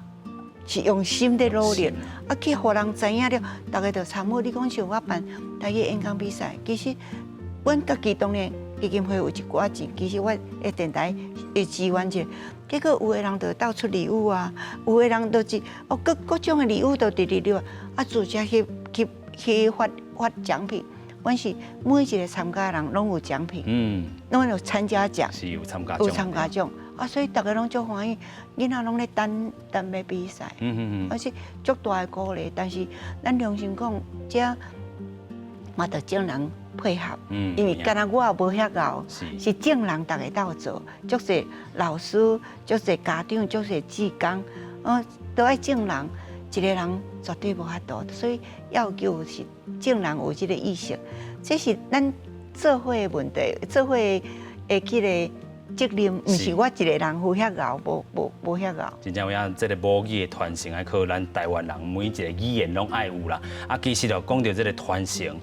是用心咧努力，啊，去予人知影了，逐家就參與。你講像我辦台語演講比賽，其實阮家己當然基金會有一寡錢，其實我的電台會支援者，結果有的人就鬥出禮物啊，有的人就是哦各各種的禮物都佇佇了，啊，直接去去去發發獎品。阮是每一個參加人攏有獎品，攏有參加獎，是有參加有參加獎。啊，所以逐家攏足歡喜，囡仔攏咧等等欲比賽，而且足大的鼓勵。但是咱良心講，這嘛著眾人配合，因為敢若我也無遐𠢕，是眾人逐家鬥做，足濟老師、足濟家長、足濟志工，都愛眾人，一個人絕對無法度。所以要求是眾人有這個意識，這是咱做伙的問題，做伙的彼個責任，毋是我一個人有遐𠢕，無無無遐𠢕。真正有影，這個母語的傳承愛靠咱台灣人每一個語言攏愛有啦。啊，其實就講著這個傳承，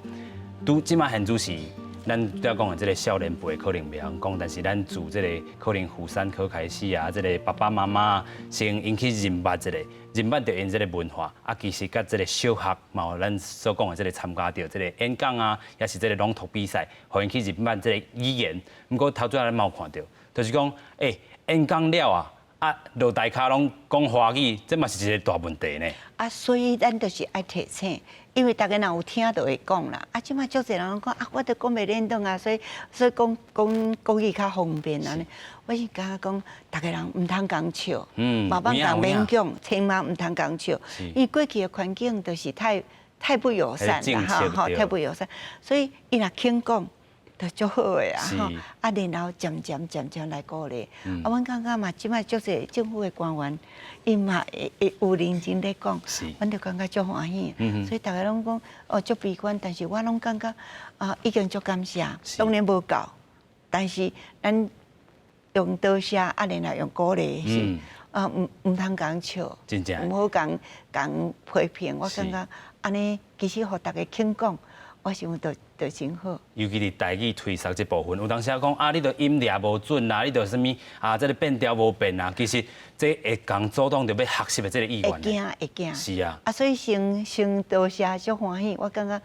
拄這馬現主時，咱拄仔講的這個少年輩可能袂曉講，但是咱自這個可能婦產科開始啊，這個爸爸媽媽先𪜶去認捌這個，認捌著𪜶這個文化。啊，其實佮這個小學嘛有咱所講的這個參加著這個演講啊，抑是這個朗讀比賽，予𪜶去認捌這個語言。毋過頭拄仔咱嘛有看著，就是講，欸，演講了啊，啊，落台跤攏講華語，這嘛是一個大問題呢。啊，所以咱就是愛提醒，因為逐家若有聽就會講啦。啊，這馬足濟人攏講啊，我都講袂輪轉啊，所以所以講講國語較方便按呢。我是感覺講，逐家人毋通共笑，嘛莫共勉強，千萬毋通共笑，因為過去的環境就是太太不友善啦，哈，吼，太不友善，所以伊若肯講，就足好的啊，吼！啊，然後漸漸漸漸來鼓勵。啊，阮感覺嘛，這擺足濟政府的官員，𪜶嘛會會有認真咧講，阮就感覺足歡喜。所以逐家攏講哦，足悲觀，但是我攏感覺啊，已經足感謝。當然無夠，但是咱用多謝，啊，然後用鼓勵是啊，毋毋通共笑，毋好共共批評。我感覺按呢，其實予逐家肯講。我想就就真好。尤其佇台語推捒這部分，有當時講啊，你著音掠無準啊，你著啥物啊，這个變調無變啊，其實這會共阻擋著欲學習的這个意願。會驚會驚。是啊。啊，所以先先多謝足歡喜，我感覺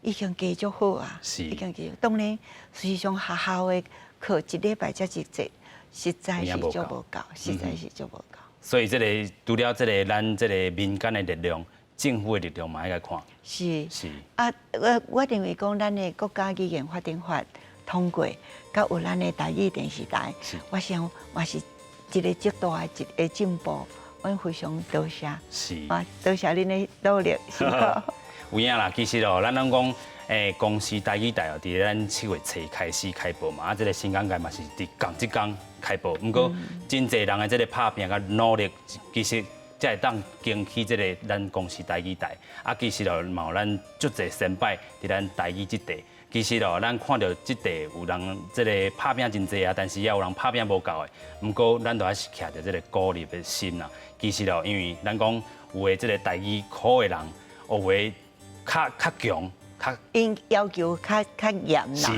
已經加足好啊。已經加。當然，事實上學校的課一禮拜才一節，實在是足無夠，實在是足無夠。所以這个除了這个咱這個民間的力量，政府的力量嘛愛來看。是。是。啊，我我認為講咱的國家語言發展法通過，佮有咱的台語電視台，我想嘛是一個足大的一個進步。阮非常多謝。啊，多謝恁的努力，辛苦。有影啦，其實哦，咱攏講，公視台語台哦，佇咱7月初開始開播嘛，啊，這个新港界嘛是佇仝這工開播。毋過，真濟人的這个拍拚佮努力，其實才會當撐起這个咱公視台語台。啊，其實哦，嘛有咱足濟先輩佇咱台語這塊。其實哦，咱看著這塊有人這个拍拚真濟啊，但是也有人拍拚無夠的。毋過，咱都還是徛著這个鼓勵的心啦。其實哦，因為咱講有的這个台語苦的人，有的較較強，較𪜶要求較較嚴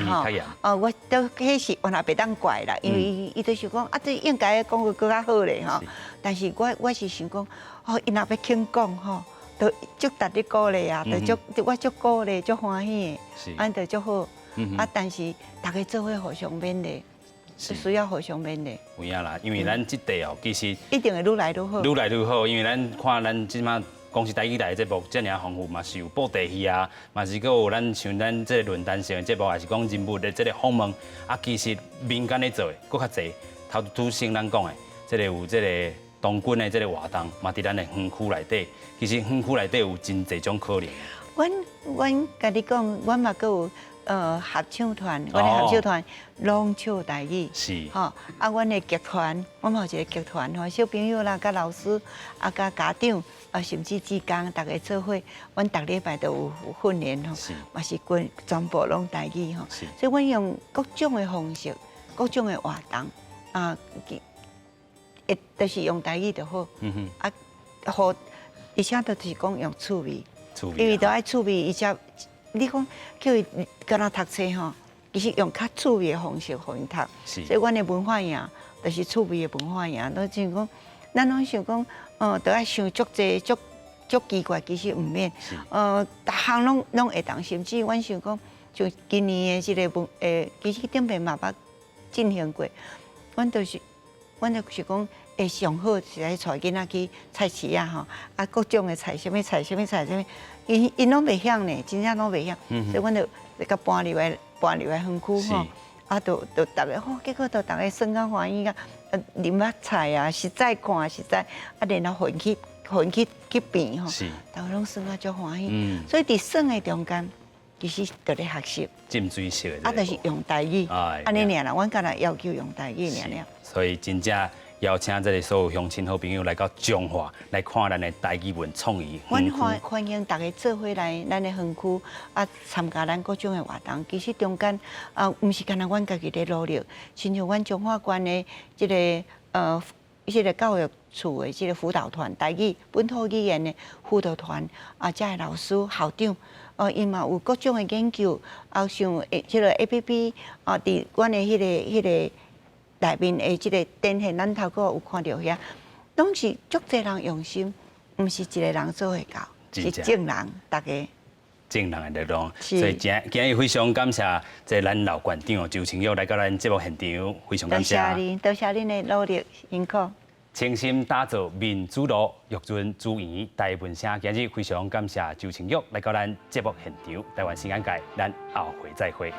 啦，吼。較嚴。哦，我都彼是我也袂當怪啦，因為伊伊就是講啊，這應該講閣閣較好咧吼。但是我我是想講，哦，伊若欲肯講吼，就足值得鼓勵啊，就足我足鼓勵，足歡喜的，按就足好。啊，但是逐家做伙互相勉勵，需要互相勉勵。有影啦，因為咱這塊哦，其實一定會愈來愈好。愈來愈好，因為咱看咱這馬公視台語台的節目遮爾豐富，嘛是有布袋戲啊，嘛是閣有咱像咱這個論壇性的節目，也是講人物的這個訪問。啊，其實民間咧做的閣較濟。頭拄先咱講的，這個有這個童軍的這個活動，嘛佇咱的園區內底。其實園區內底有真濟種可能。阮共你講，阮嘛閣有合唱團，阮的合唱團攏唱台語。吼，啊，阮的劇團，阮嘛有一個劇團吼，小朋友啦，佮老師，啊，佮家長，啊，甚至志工，逐家做伙，阮逐禮拜都有訓練吼，嘛是規全部攏台語吼。所以阮用各種的方式，各種的活動，啊，會就是用台語就好。啊，予，而且就是講用趣味，因為都愛趣味，伊才你講叫伊敢若讀冊吼，其實用較趣味的方式予𪜶讀。所以阮的文化營就是趣味的文化營，都像講，咱攏想講，都愛想足濟足足奇怪，其實毋免。逐項攏會當，甚至阮想講，像今年的這個文，其實頂擺嘛捌進行過，阮就是講，會上好是愛帶囡仔去菜市仔吼，啊，各種的菜，啥物菜，啥物菜，啥物，𪜶𪜶攏袂曉呢，真正攏袂曉，所以阮就共搬入來園區吼，啊，就逐家吼，結果就逐家耍甲歡喜甲，啉捌菜啊，實在看實在，啊，然後混去變吼，逐家攏耍甲足歡喜，所以佇耍的中間，其實就咧學習，浸水式的，啊，就是用台語，按呢爾啦，阮干焦要求用台語爾爾。所以真正邀請這个所有鄉親好朋友來到彰化來看咱的台語文創意。阮歡迎逐家做伙來咱的園區啊，參加咱各種的活動。其實中間啊，毋是干焦阮家己咧努力，親像阮彰化縣的這個教育處的這個輔導團，台語本土語言的輔導團啊，遮的老師校長，𪜶嘛有各種的研究，啊，像這個 APP 啊，佇阮的彼個內面的這個展現，咱頭拄有看著遐，攏是足濟人用心，毋是一個人做會到，是眾人逐家。眾人的力量，所以今日非常感謝這咱老館長周清玉來到咱節目現場，非常感謝。多謝恁，多謝恁的努力辛苦。傾心打造民主路，育潤資源台文聲。今日非常感謝周清玉來到咱節目現場，台灣新眼界，咱後回再會。